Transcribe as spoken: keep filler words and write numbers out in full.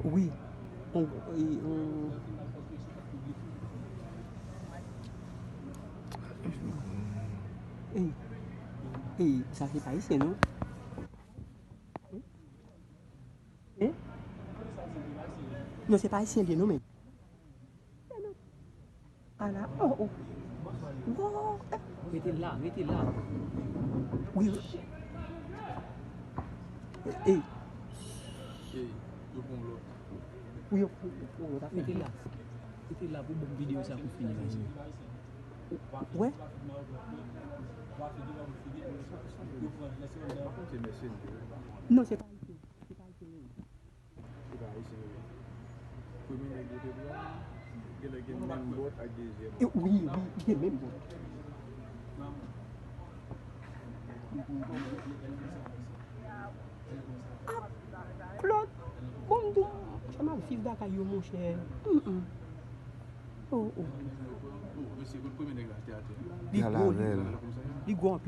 Wi. On, e, on. Ey, ey, sa se pa ayisyen, non? Hein? Non, se pa ayisyen li ye, non, men. Ala, oh, oh. Wow, eh. Rete la, rete la. Wi, wi. Ey. Ey, yo pran lòt. Wi, yo pran lòt afè. Rete la. Rete la pou bon videyo sa pou fini, mezanmi. Wè. Non, se pa ayisyen. Se pa ayisyen, non. Li pa ayisyen, wi. Premye nèg yo te pran, genlè gen menm bòt ak dezyèm. E, wi, wi, gen menm bòt. Ah, Claude, bon, m di w, m ap viv lakay yo, monchè. Mm, mm. Oh, oh. Li gwo, li, li gwo anpil.